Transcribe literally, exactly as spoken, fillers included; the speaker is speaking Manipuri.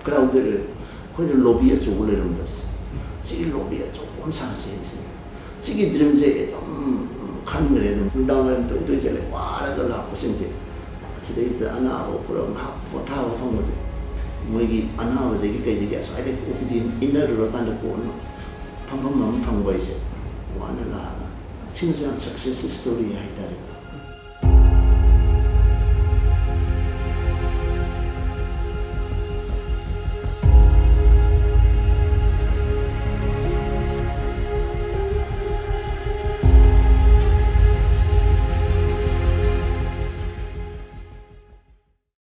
ꯍꯔꯥꯎꯗꯣꯏꯔꯦ꯫ ꯑꯩꯈꯣꯏꯗ ꯂꯣꯕꯤ ꯑꯆꯧꯕ ꯂꯩꯔꯝꯗꯕꯁꯦ, ꯁꯤꯒꯤ ꯂꯣꯕꯤ ꯑꯆꯧꯕ ꯑꯃ ꯁꯥꯁꯦ ꯍꯥꯏꯁꯦ꯫ ꯁꯤꯒꯤ ꯗ꯭ꯔꯤꯝꯁꯦ ꯑꯗꯨꯝ ꯈꯟꯈ꯭ꯔꯦ꯫ ꯑꯗꯨꯝ ꯅꯨꯡꯗꯥꯡ ꯋꯥꯏꯔꯝ ꯇꯣꯏ ꯇꯣꯏ ꯆꯠꯂꯦ, ꯋꯥꯔꯒ ꯂꯥꯛꯄꯁꯤꯡꯁꯦ꯫ ꯑꯁꯤꯗꯩꯁꯤꯗ ꯑꯅꯥꯕ ꯄꯨꯔ ꯉꯥꯏꯍꯥꯛ ꯄꯣꯊꯥꯕ ꯐꯪꯕꯁꯦ, ꯃꯣꯏꯒꯤ ꯑꯅꯥꯕꯗꯒꯤ ꯀꯩꯗꯒꯤ ꯑꯁ꯭ꯋꯥꯏꯗ ꯑꯣ ꯄꯤ ꯗꯤ ꯏꯟꯅꯔꯨꯔꯀꯥꯟꯗ ꯀꯣꯟꯅ ꯐꯝꯐꯝ ꯑꯃ ꯐꯪꯕ ꯍꯥꯏꯁꯦ, ꯋꯥꯅ ꯂꯥꯛꯑꯒ꯫ ꯁꯤꯃꯁꯨ ꯌꯥꯝ ꯁꯛꯁꯦꯁ ꯁ꯭ꯇꯣꯔꯤ ꯍꯥꯏꯇꯥꯔꯦ꯫